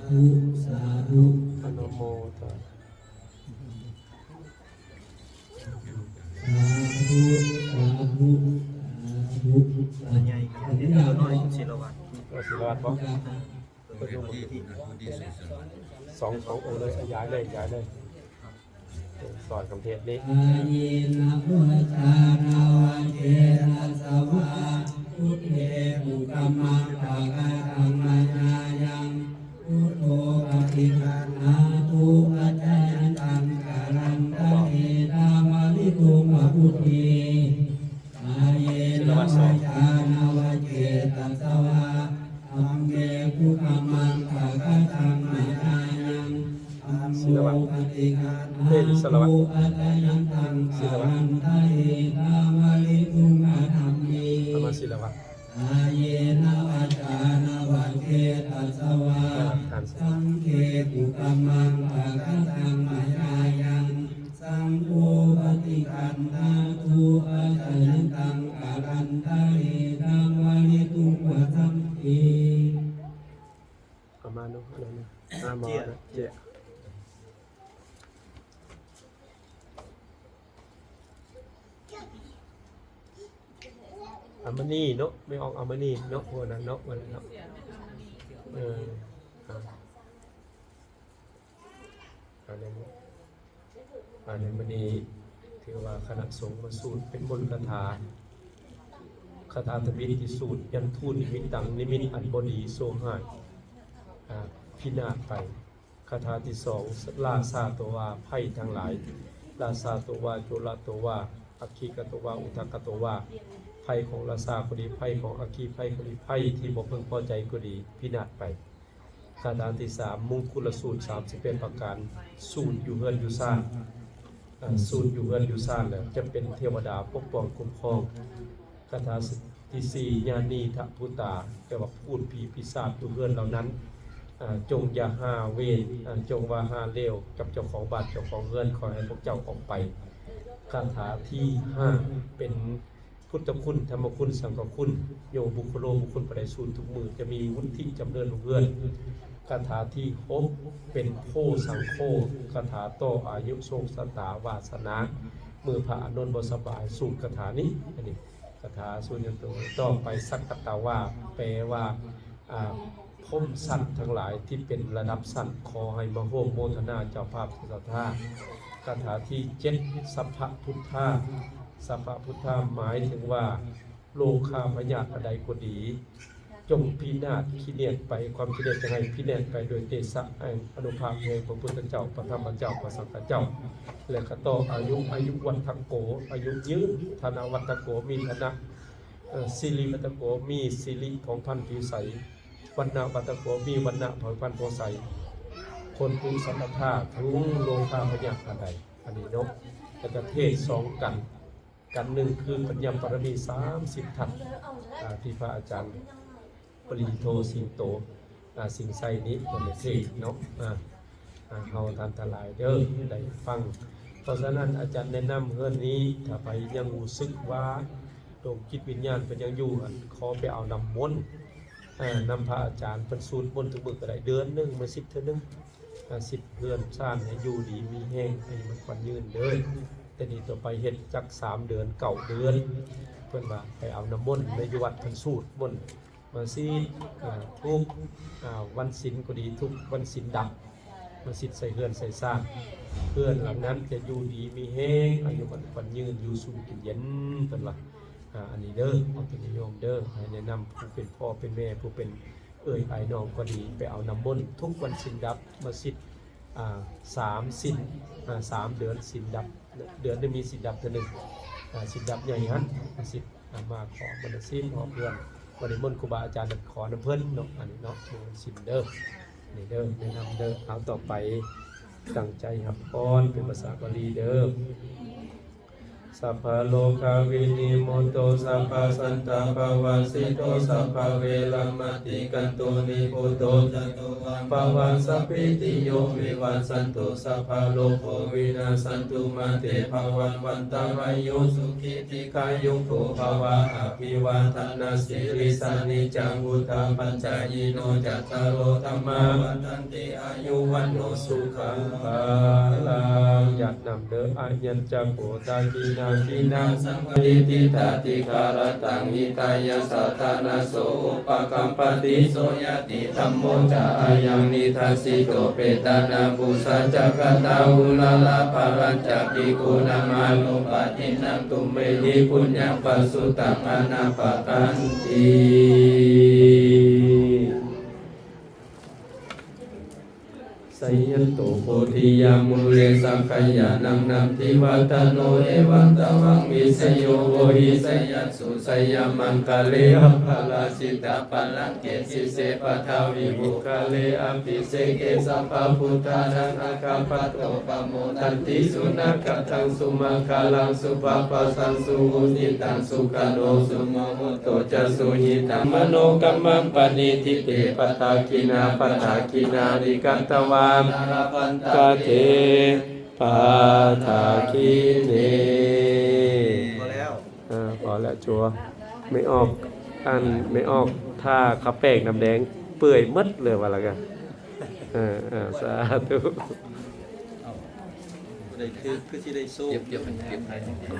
ທຸ ສາທຸ ອະນຸໂມທະ ສາທຸ ສາທຸ ສາທຸ ສາທຸ ສາທຸ ສິລະວັດ ເອີ ສິລະວັດບໍ? ສອງ ສອງອົງເລີຍ ຍ້າຍເລີຍ ຍ້າຍເລີຍ ສອນຄຳເທດນີ້ ກາເຍນະວາຈານະວະເຈຕະສະວາ ບຸບເພກຸກຳມັງປະກະຕັງມາຍາຍັງ ພຸດໂທປະຕິກະໜາຕຸ ປັດຈະຍັນຕັງກາລັນຕະເອ ທາມະລິຕຸງວະພຸດເທ ກາເຍນະວາຈານະວະເຈຕະສະວາ ທຳເມກຸກຳມັງປະກະຕັງມາຍາຍັງ ທຳໂມປະຕິກະໜາຕຸ ປັດຈະຍັນຕັງກາລັນຕະເອ ທາມະລິຕຸງວະທຳເມ ທຳມະສິລະວະ ກາເຍນະວາຈານະວະເຈຕະສະວາ ສັງເຄກຸກຳມັງປະກະຕັງມາຍາຍັງ ສັງໂຄປະຕິກະໜາຕຸ ປັດຈະຍັນຕັງກາລັນຕະເອ ທາມະລິຕຸງວະທຳເມ ປະມານນັ້ນ ອັນນັ້ນນະ ມາ ມາ ເຈຍ ເຈຍ ອາມະນີເນາະ ແມ່ອອກອາມະນີເນາະ ພວກນັ້ນເນາະ ວ່າແລ້ວເນາະ ເອີ ອ່າ ອັນນີ້ ອັນນີ້ມື້ນີ້ຖືວ່າຄະນະສົງມາສູດເປັນມົນຄາຖາ ຄາຖາທຳອິດທີ່ສູດ ຍັນທູນິມິດຕັງ ນິມິດອັນບໍ່ດີຊົ່ວຮ້າຍ ອາ ພິນາດໄປ. ຄາຖາທີສອງ ລາຊາຕົວວາ ໄພທັງຫຼາຍ ລາຊາຕົວວາ ຈຸລະຕົວວາ ອັກຄີກະຕົວວາ ອຸທະກະຕົວວາ ໄພຂອງລາຊາກໍດີ ໄພຂອງອັກຄີໄພກໍດີ ໄພທີ່ບໍ່ເພິ່ງພໍໃຈກໍດີ ພິນາດໄປ. ຄາຖາທີສາມ ມຸງຄຸລະສູດ ສາມສິບແປດປະການ ສູດຢູ່ເຮືອນຢູ່ຊານ ເອີ ສູດຢູ່ເຮືອນຢູ່ຊານແລ້ວ ຈະເປັນເທວະດາປົກປ້ອງຄຸ້ມຄອງ. ຄາຖາທີສີ່ ຍານີທະພູຕາ ແປວ່າພູດຜີປີສາດຢູ່ເຮືອນເຫຼົ່ານັ້ນ ເອີ ຈົ່ງຢ່າຫາເວນ ເອີ ຈົ່ງວ່າຫາເລວກັບເຈົ້າຂອງບ້ານເຈົ້າຂອງເຮືອນ ຂໍໃຫ້ພວກເຈົ້າອອກໄປ. ຄາຖາທີຫ້າ ເປັນ ພຸດທະຄຸນ ທຳມະຄຸນ ສັງຄະຄຸນ ໂຍບຸກຄະໂລ ບຸກຄົນຜູ້ໃດສູດທຸກມື້ ຈະມີວຸດທິຈຳເລີນຮຸ່ງເຮືອງ. ຄາຖາທີຫົກ ເປັນໂພສັງໂຄ ຄາຖາຕໍ່ອາຍຸ ໂຊກຊະຕາ ວາສະໜາ. ມື້ພະອານົນບໍ່ສະບາຍ ສູດຄາຖານີ້ ອັນນີ້ຄາຖາສູດຍັນໂຕ. ຕໍ່ໄປ ສັກກະຕະວາ ແປວ່າ ອາ ພົມສັດທັງຫຼາຍທີ່ເປັນລະດັບຊັ້ນ ຂໍໃຫ້ມາຮ່ວມໂມທະນາເຈົ້າພາບເຈົ້າສັດທາ. ຄາຖາທີເຈັດ ສັບພະພຸດທາ ສັບພະພຸດທາ ໝາຍເຖິງວ່າ ໂລຄາພະຍາດອັນໃດກໍດີ ຈົ່ງພິນາດຂີ້ເໜຍດໄປ ຄວາມຂີ້ເໜຍດຈະໃຫ້ພິນາດໄປໂດຍເຕຊະແຫ່ງອານຸພາບແຫ່ງພະພຸດທະເຈົ້າ ພະທຳມະເຈົ້າ ພະສັງຄະເຈົ້າ ແລະ ກະຕໍ່ອາຍຸ ອາຍຸວັດທະໂກ ອາຍຸຍືນ ທະນະວັດທະໂກ ມີຖານະ ເອີ ສິລິວັດທະໂກ ມີສິລິຜ່ອງພັນຜິວໃສ ວັນນະວັດທະໂກ ມີວັນນະຜ່ອງພັນຜ່ອງໃສ ໂພນຕຸສັບພະທາ ທຸງໂລຄາພະຍາດອັນໃດ ອັນນີ້ເນາະ ແລ້ວກະເທດສອງກັນ ກັນໜຶ່ງຄືປັນຍາບາລະມີສາມສິບທັດ ອາ ທີ່ພະອາຈານປະລິນໂທ ສິງໂຕ ອາ ສິງໄຊນີ້ເພິ່ນໄດ້ເທດເນາະ ອາ ອາ ເຮົາທ່ານທັງຫຼາຍເດີ ໄດ້ຟັງ. ເພາະສະນັ້ນ ອາຈານແນະນຳເຮືອນນີ້ ຖ້າໃຜຍັງຮູ້ສຶກວ່າ ດວງຈິດວິນຍານເພິ່ນຍັງຢູ່ຫັ້ນ ຂໍໄປເອົານ້ຳມົນ ເອີ ນຳພະອາຈານເພິ່ນສູດມົນທຸກມື້ກໍໄດ້ ເດືອນໜຶ່ງມາສິດເທື່ອໜຶ່ງ ອາ ສິດເຮືອນຊານໃຫ້ຢູ່ດີມີແຮງ ອາຍຸໝັ້ນຂວັນຍືນເດີ. ແຕ່ນີ້ຕໍ່ໄປເຮັດຈັກສາມເດືອນ ເກົ້າເດືອນ ເພິ່ນວ່າໄປເອົານ້ຳມົນໃນຢູ່ວັດເພິ່ນສູດມົນ ມາສິດ ອາ ທຸກ ອາ ວັນສິນກໍດີ ທຸກວັນສິນດັບ ມາສິດໃສ່ເຮືອນໃສ່ຊານ ເຮືອນຫຼັງນັ້ນຈະຢູ່ດີມີແຮງ ອາຍຸໝັ້ນຂວັນຍືນ ຢູ່ສຸກກິນເຢັນ ເພິ່ນວ່າ ອາ ອັນນີ້ເດີ ເອົາຕົວນີ້ໂຍມເດີ ໃຫ້ແນະນຳຜູ້ເປັນພໍ່ເປັນແມ່ ຜູ້ເປັນເອື້ອຍອ້າຍນ້ອງກໍດີ ໄປເອົານ້ຳມົນທຸກວັນສິນດັບ ມາສິດ ອາ ສາມສິນ ອາ ສາມເດືອນສິນດັບ ເດືອນໜຶ່ງມີສິນດັບເທື່ອໜຶ່ງ ອາ ສິນດັບໃຫຍ່ຫັ້ນ ມາສິດ ອາ ມາຂໍບຸນສິນຮອບເຮືອນ ມານິມົນຄູບາອາຈານ ຂໍນຳເພິ່ນເນາະ ອັນນີ້ເນາະ ມາສິນເດີ ນີ້ເດີ ແນະນຳເດີ. ເອົາ ຕໍ່ໄປຕັ້ງໃຈຮັບພອນເປັນພາສາບາລີເດີ. Sabbā rogā vinimutto, sabbā santā pavajjito, sabbā veramatikkanto nibbuto ca tuvaṃ bhava. Sabbītiyo vivajjantu, sabbarogo vinassatu, mā te bhavatvantarāyo, sukhī dīghāyuko bhava. Abhivādanasīlissa niccaṃ vuḍḍhāpacāyino, cattāro dhammā vaḍḍhanti, āyu vaṇṇo sukhaṃ balaṃ. ຍາດນ້ຳເດີ ອາຍັນຈະໂຄ ດາກິນາທິນາ ສຳປະຕິດທິ ຕາຕິ ກາລະຕັງ ຫິຕາຍະ ສາທາລະນະໂສ ອຸປະກັມປະຕິ ໂສຍະ ຕິ dhammo ca ayaṃ nidassito, petāna pūjā ca katā uḷārā, balañca bhikkhūnamanuppadinnaṃ, tumhehi puññaṃ pasutaṃ anappakanti. Jayanto bodhiyā mūle sakyānaṃ nandivaḍḍhano, evaṃ tvaṃ vijayo hohi jayassu jayamaṅgale, aparājitapallaṅ ke sīse paṭhavipokkhare abhiseke sabbabuddhānaṃ aggappatto pamodati. Sunakkhattaṃ sumaṅgalaṃ supabhātaṃ suhuṭṭhitaṃ sukhaṇo sumuhutto ca suyiṭṭhaṃ brahmamahāyanesu manokammaṃ paṇidhi te padakkhiṇā padakkhiṇāni katvāna labhantatthe padakkhiṇe. ພໍແລ້ວ ເອີ ພໍແລ້ວ ຈົວ ແມ່ອອກ ອັນ ແມ່ອອກ ຖ້າເຂົາແປງນ້ຳແດງເປື່ອຍໝົດເລີຍວ່າລະກະ ເອີ ເອີ ສາທຸ. ເອົາ ບໍ່ໄດ້ຖືກ ຄືຊິໄດ້ໂຊກ ເກັບ ເກັບ ເກັບ.